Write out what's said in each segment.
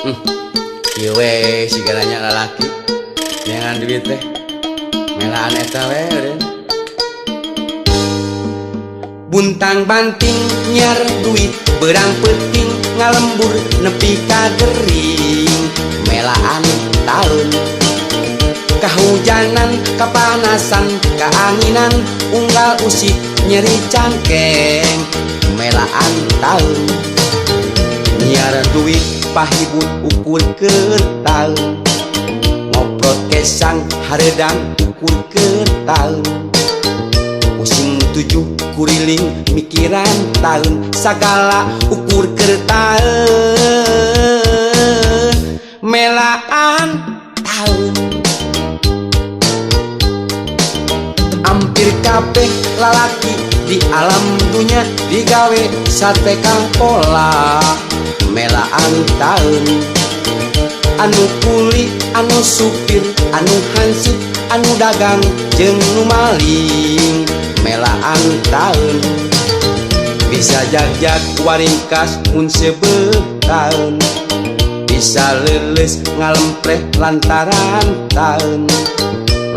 Kieu we sigana nya lalaki neangan duit teh melaan eta we eureun. Buntang banting nyiar duit berang peuting ngalembur nepi ka gering melaan taun. Kahujanan, kapanasan, kaanginan, unggal usik nyeri cangkeng melaan taun. Nyiar duit pahibut ukur keur taun, ngoprot kesang hareudang ukur keur taun. Pusing tujuh kuriling mikiran taun, sagala ukur keur taun melaan taun. Ampir kabeh lalaki di alam dunya digawe sate pola melaan taun. Anu kuli, anu supir, anu hansip, anu dagang jeung nu maling melaan taun. Bisa jagjag waringkas mun seubeuh taun, bisa leuleus ngalempreh lantaran taun.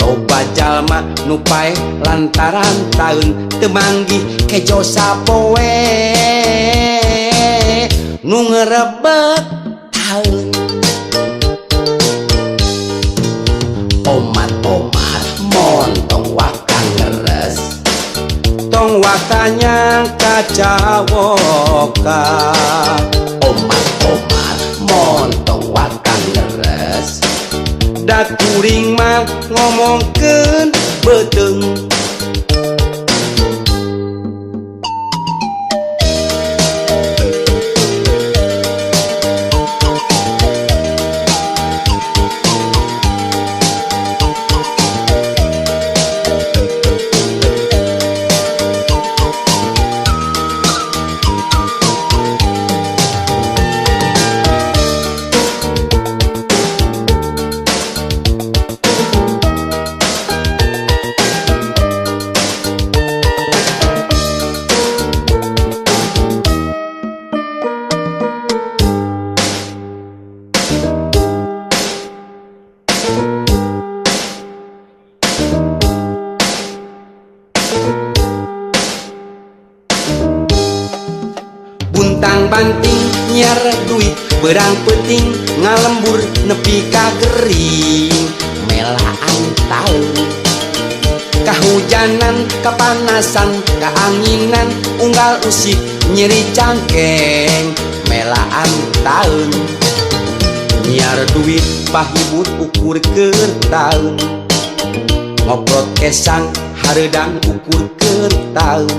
Loba jalma nu paeh lantaran taun, teu manggih kejo sapoe nu ngerebek taun. Omat-omat montong waka ngeres, tong waka nyangka cawoka. Omat-omat montong waka ngeres, da kuring mah ngomongkeun beuteung. Buntang banting nyiar duit berang peuting ngalembur nepi ka gering melaan taun. Kahujanan, kapanasan, kaanginan, unggal usik nyeri cangkeng melaan taun. Nyiar duit pahibut ukur keur taun, ngoprot kesang hareudang ukur keur taun.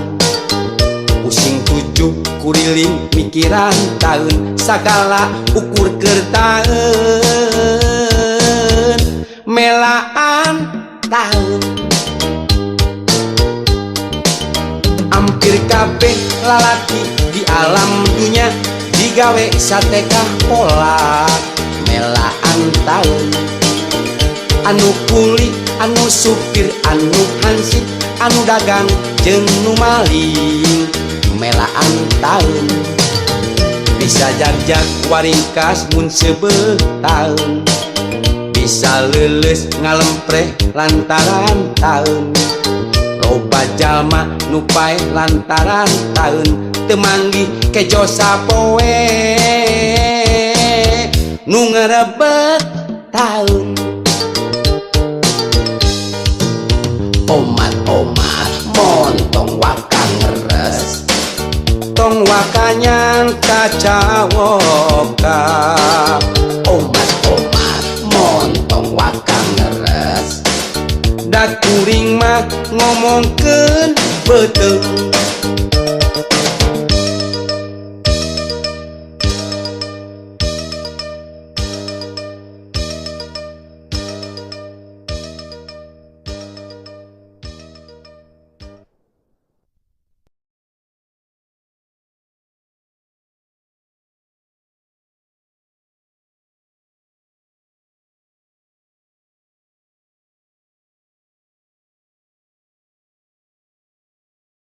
Pusing tujuh kuriling mikiran taun, sagala ukur keur taun melaan taun. Ampir kabeh lalaki di alam dunya digawe satekah pola melaan taun. Anu kuli, anu supir, anu hansip, anu dagang jeung nu maling melaan taun. Bisa jagjag waringkas mun seubeuh taun, bisa leuleus ngalempreh lantaran taun. Loba jalma nu paeh lantaran taun, teu manggih kejo sapoe nu ngerebek taun. Omat-omat montong waka ngeres, tong waka nyangka cawoka. Omat-omat montong waka ngeres, da kuring mah ngomongkeun beuteung.